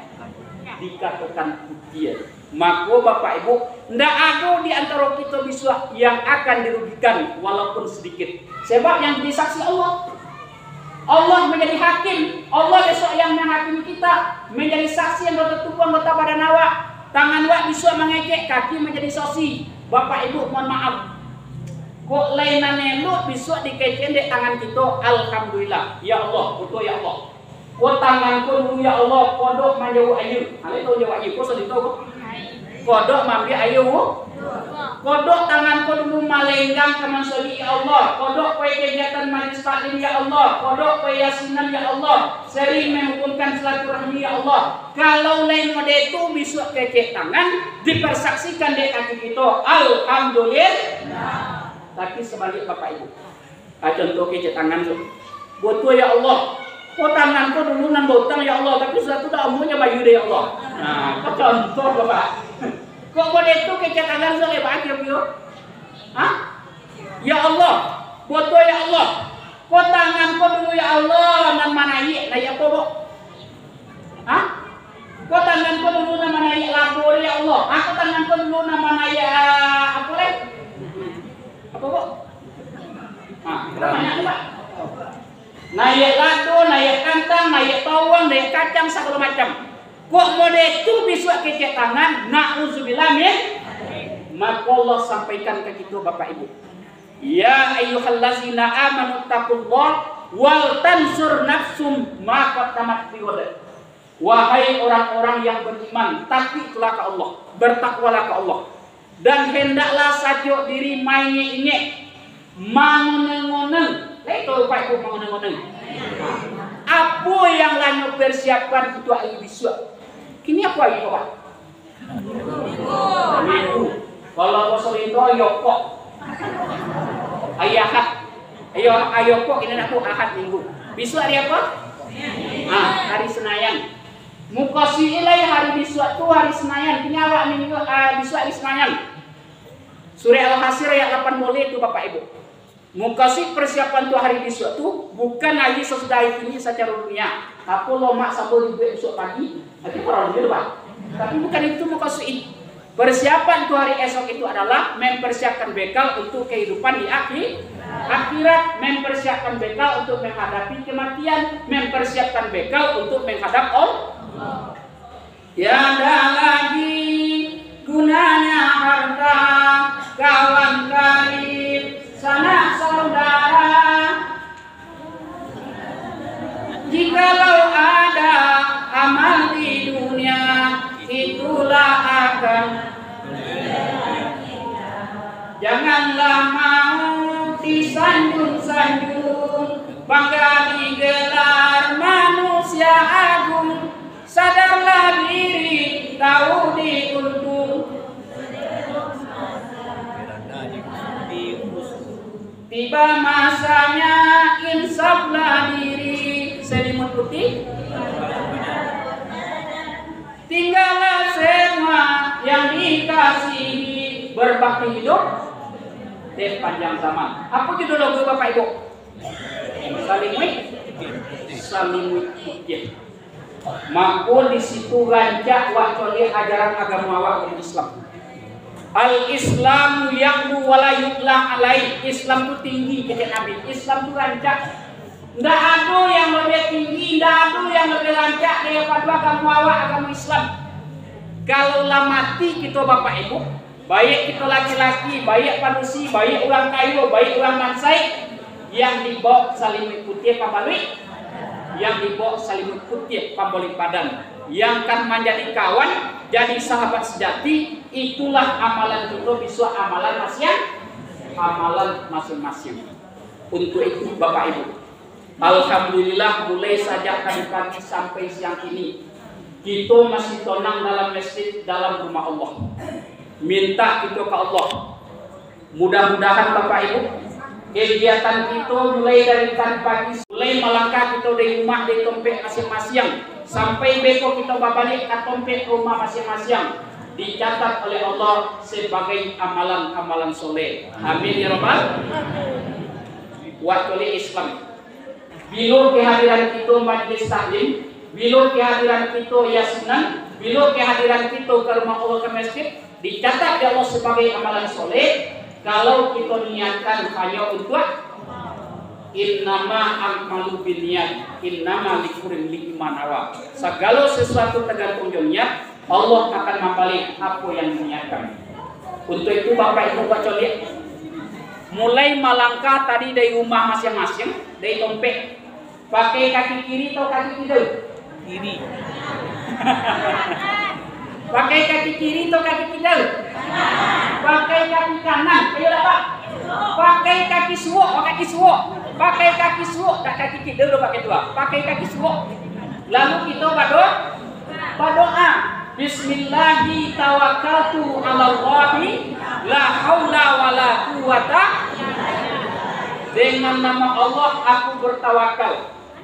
dikatokan putia. Mako, Bapak Ibu, ndak ado di antaro kito bisuak yang akan dirugikan walaupun sedikit. Sebab yang jadi saksi Allah. Allah manjadi hakim, Allah besok yang manghakimi kita, manjadi saksi anggota tubuh, anggota badan awak. Tangan awak bisuak mangecek, kaki manjadi sosi. Bapak Ibu, mohon maaf. Kok lai nan elok bisuak dikecek dek tangan kito, alhamdulillah. Ya Allah, batua ya Allah. Ko tangan ko dulu, ya Allah, kodok manjawuk aia. Alai tahu jawuk aia, ko sadito ko. Kodok maambiak aia, wo. Kodok tangan ko dulu malenggang ka masajik, ya Allah. Kodok pai kegiatan majlis taklim, ya Allah. Kodok pai yasinan, ya Allah. Sering manghukumkan silaturahmi, ya Allah. Kalau lai model tu bisuak kecek tangan, dipersaksikan dek kaki kito, alhamdulillah. Tapi sabalik, Bapak Ibu. Ah, contoh kecek tangan tu. Batua ya Allah. Ko tangan ko dulu nan bautang ya Allah, tapi sudah tu dah umurnya bayu deh ya Allah. Nah, ko contoh ko, Pak. Kok model tu kecek tangan tu lebar kiro-kiro? Hah? Ya Allah, batua ya Allah. Ko tangan ko dulu ya Allah nan manaiak, naiak apo, Bok? Hah? Ko tangan ko dulu nan manaiak lado ya Allah. Ah, ko tangan ko dulu nan manaiak, ah, apo lai? Apo, Bok? Ah, banyak tu, Pak. Naiak lado, naiak kantang, naiak bawang, naiak kacang, sagalo macam. Kok model tu bisuak kecek tangan, na'udzubillah min. Mako Allah sampaikan ka kito, Bapak Ibu, "Ya ayyuhallazina amanu taqullaha wal tanzur nafsum ma qaddamat lighad." Wahai orang-orang yang beriman, takutlah ka Allah, bertakwalah ka Allah, dan hendaklah satiok diri maingek-ingek, mangoneng-ngoneng. Lai tahu, Bapak Ibu, mangoneng-ngoneng? Apo yang lah nyo persiapkan untuak ari bisuak? Kini apo ari ko, Pak? Minggu. Kalau bahaso Indo, yokok. Ari Ahad. Ayo, ayo kok ini nak Ahad Minggu. Bisuak ari apo? Ah, ari Senayan. Mukasuik lai ari bisuak tu ari Senayan. Kini awak Minggu, ah, bisuak ari Senayan. Surah Al-Hasyr ayat lapan baleh tu, Bapak Ibu. Mukasuik persiapan tu hari bisuak tu bukan aja sasudah hari kini sacaro dunia. Apo lomak sambo dibuek bisuak pagi, tapi kurang dunia tu, Pak. Tapi bukan itu mukasuik. Persiapan tu hari esok itu adalah mempersiapkan bekal untuk kehidupan di akhi-, akhirat, mempersiapkan bekal untuk menghadapi kematian, mempersiapkan bekal untuk menghadap Allah. Tiada lagi gunanya harta, kawan karib, sanak saudara, jikalau ada amal di dunia, itulah akan. Janganlah mau disanjung-sanjung, bangga digelar manusia agung. Sadarlah diri, tahu diuntung. Tiba masanya, insaflah diri. Selimut putih. Tinggallah semua yang dikasihi. Berbakti hidup di panjang zaman. Apo judul lagu, Bapak Ibu? Salimuik, salimuik putiah. Mako di situ rancak wak caliak ajaran agamo awak, agamo Islam. Al-Islamu ya'lu wa la yu'la alaih. Islam tu tinggi, kecek Nabi. Islam tu rancak. Ndak ado yang lebih tinggi, ndak ado yang lebih rancak daripado agamo awak, agamo Islam. Kalau lah mati kito, Bapak Ibu, baiak kito laki-laki, baiak padusi, baiak urang kayo, baiak urang bansaik, yang dibao salimuik putiah pambaluik, yang dibao salimuik putiah pambaluik badan, yang kan manjadi kawan, jadi sahabat sejati, itulah amalan kito bisuak, amalan masiang, amalan masing-masing. Untuak itu, Bapak Ibu, Alhamdulillah, mulai sajak tadi pagi sampai siang kini, kito masih tonang dalam masjid, dalam rumah Allah. Minta kito ka Allah, mudah-mudahan, Bapak Ibu, kegiatan kito mulai dari tadi pagi, mulai malangkah kito dari rumah, dari tompek masiang-masiang, sampai beko kito babaliak ka tompek rumah masiang-masiang, dicatat oleh Allah sebagai amalan-amalan soleh. Amin ya rabbal. Wak caliak Islam. Bilo kehadiran kito majlis taklim, bilo kehadiran kito yasinan, bilo kehadiran kito ka rumah Allah, ka masjid, dicatat dek Allah sabagai amalan soleh, kalau kito niatkan hanyo untuak, "Innama a'malu binniyat, innama likullimri'in ma nawa." Sagalo sasuatu tagantuang jo niat, Allah akan mambaliak apo yang diniatkan. Untuak itu, Bapak Ibu, wak caliak, mulai malangkah tadi dari rumah masiang-masiang, dari tompek, pakai kaki kiri atau kaki kida? Kiri. Pakai kaki kiri atau kaki kida? Pakai kaki kanan, ayo lah, Pak. Pakai kaki suok, oh, kaki suok. Pakai kaki suok, dak kaki kida doh pakai tu, ah. Pakai kaki suok. Lalu kito badoa, badoa, "Bismillahi tawakkaltu 'alallahi, la haula wala quwwata." Dengan nama Allah aku bertawakal.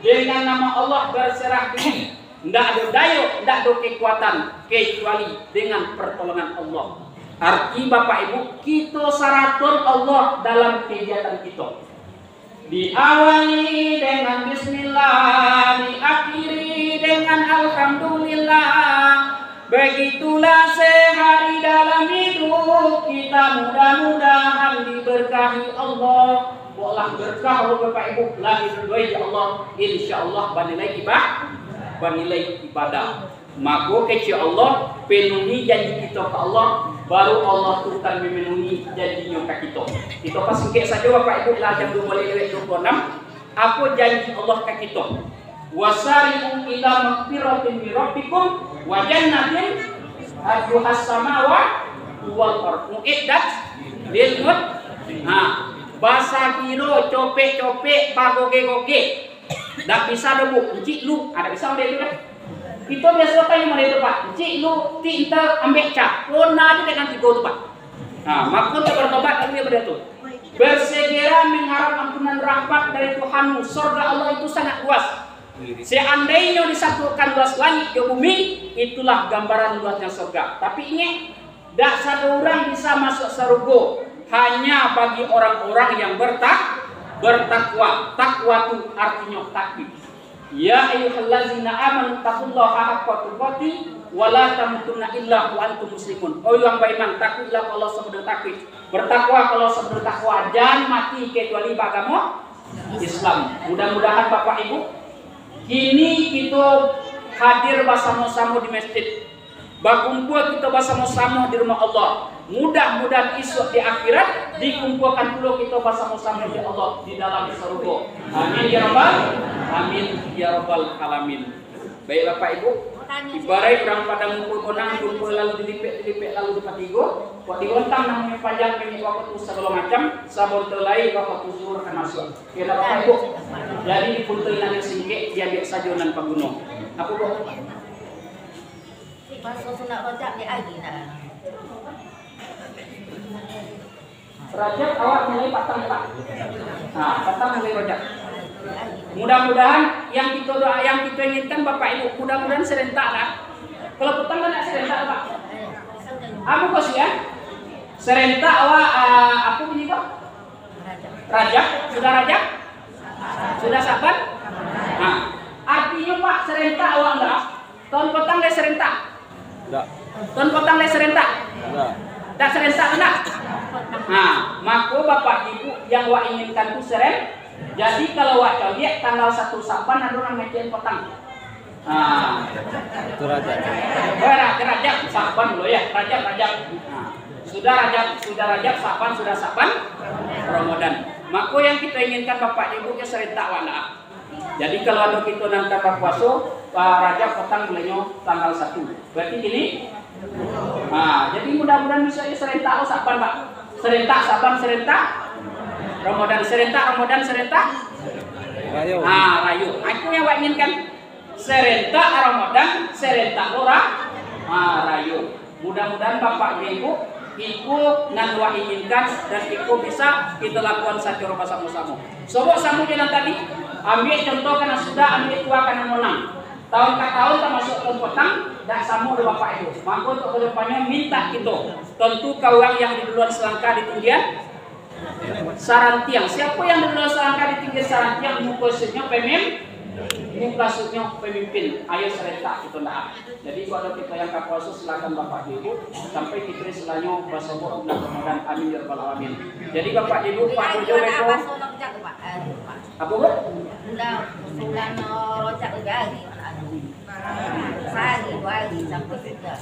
Dengan nama Allah berserah diri. Ndak ado dayo, ndak ado kekuatan, kecuali dengan pertolongan Allah. Arti, Bapak Ibu, kito saraton Allah dalam kegiatan kito. Diawali dengan bismillah, diakhiri dengan alhamdulillah. Begitulah sehari dalam hidup kita, mudah-mudahan diberkahi Allah. Kok lah berkah, Bapak Ibu, lah diridoi dek Allah, insya Allah banilai iba-, banilai ibadah. Mako kecek Allah, penuhi janji kito ka Allah, baru Allah tu akan mamenuhi janji-Nyo ka kito. Kito pasingkek sajo, Bapak Ibu, lah jam duo baleh lewat duo puluah anam. Apo janji Allah ka kito? "Wasari'u ila magfiratin min rabbikum wa jannatin arduhas samawati wal ard, uiddat lil mut-," ha, basagiro, copek-copek, bagogeh-gogeh. Dak bisa doh, Bu, encik lu, ah, dak bisa model itu kan. Kito biaso tanyo model itu, Pak. Encik lu, ti inta ambek ca. Pona aja dek nan tigo tu, Pak. Nah, mako tu bertobat lalu dia model tu. Bersegera mengharap ampunan rahmat dari Tuhanmu. Sorga Allah itu sangat luas. Seandainyo disatukan luas langit jo bumi, itulah gambaran luasnya sorga. Tapi ingat, dak sado urang bisa masuak sarugo, hanya bagi orang-orang yang bertak-, bertakwa. Takwa tu artinyo takwik. "Ya ayyuhallazina amanu taqullaha haqqa tuqatih wa la tamutunna illa wa antum muslimun." Oi urang baiman, takuiklah ka Allah sabenar takuik. Bertakwa ka Allah sabenar takwa, jan mati kecuali baagamo Islam. Mudah-mudahan Bapak Ibu, kini kito hadir basamo-samo di masjid. Bakumpua kito basamo-samo di rumah Allah. Mudah-mudahan isuak di akhirat dikumpuakan pulo kito basamo-samo di Allah di dalam sarugo. Amin ya rabbal, amin ya rabbal alamin. Baik Bapak Ibu, ibarat urang Padang ngumpua bonang, kumpua lalu dilipek-dilipek lalu dipatigo, kok digontang namonyo panjang, pendek wakatu sagalo macam, sabonto lai wakatu zuhur ka masuak. Oke, dak Bapak Ibu? Jadi dipuntuih nan singkek, diambiak sajo nan paguno. Apo, Bu? Puaso sunat Rajab dek ari nah. Rajab awak mulai patang, Pak. Nah, patang mulai Rajab. Mudah-mudahan yang kito doa, yang kito inginkan Bapak Ibu, mudah-mudahan serentak lah. Kalau patang kan nak serentak, Pak. Apo kau sih ya? Serentak awak, ah, apo bunyi, Pak? Rajab. Sudah Rajab? Sudah Sa'ban? Nah, artinyo, Pak, serentak awak ndak? Tahun patang lai serentak? Ndak. Tahun patang lai serentak? Ndak. Ndak serentak tu ndak? Nah, mako Bapak Ibu yang wak inginkan tu seren. Jadi kalau wak caliak tanggal satu Sa'ban ado urang ngecek patang. Nah. Itu Rajab. Eh, Ra-, Rajab, Sa'ban dulu ya. Rajab, Rajab. Nah. Sudah Rajab, sudah Rajab, Sa'ban, sudah Sa'ban, Ramadan. Mako yang kito inginkan Bapak Ibu ke serentak wak ndak? Jadi kalau ado kito nan ka bapuaso, ah, Rajab patang bulanyo tanggal satu. Berarti kini, ah, jadi mudah-mudahan bisa serentak lo Sa'ban, Pak. Serentak Sa'ban, serentak Ramadan, serentak Ramadan, serentak Rayo. Ah, rayo. Ah, itu yang wak inginkan. Serentak Ramadan, serentak lo Ra-, ah, rayo. Mudah-mudahan Bapak Ibu, iko nan wak inginkan, dan iko bisa kito lakukan sacaro basamo-samo. Sobok samo jo nan tadi, ambiak contoh ka nan sudah, ambiak tuah ka nan monang. Tahun ka tahun, tamasuak tahun patang, dak samo doh Bapak Ibu. Mako, untuk kedepannyo, mintak kito, tantu ka urang yang di duluan salangkah di tinggian sarantiang. Siapo yang dulu salangkah di tinggian sarantiang, mukasuiknyo pemim-, mukasuiknyo pemimpin. Ayo serentak kito ndak. Jadi, kalau kito yang ka puaso, silakan Bapak Ibu, sampai kito istilahnya basobok bulan Ramadan. Amin ya rabbal alamin. Jadi, Bapak Ibu, Pak Jojo, Pak. Apo, Bu? Bulan, bulan Rojak udah hari. Sahari, dua hari, sampai sudah.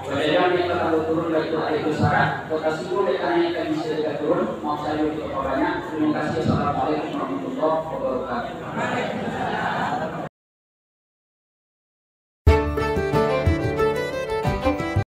Kemudian kita akan turun dari kota itu sekarang, kota Sibu, kita naik ke Mesir, kita turun, mau saya itu banyak. Terima kasih. Assalamualaikum warahmatullahi wabarakatuh.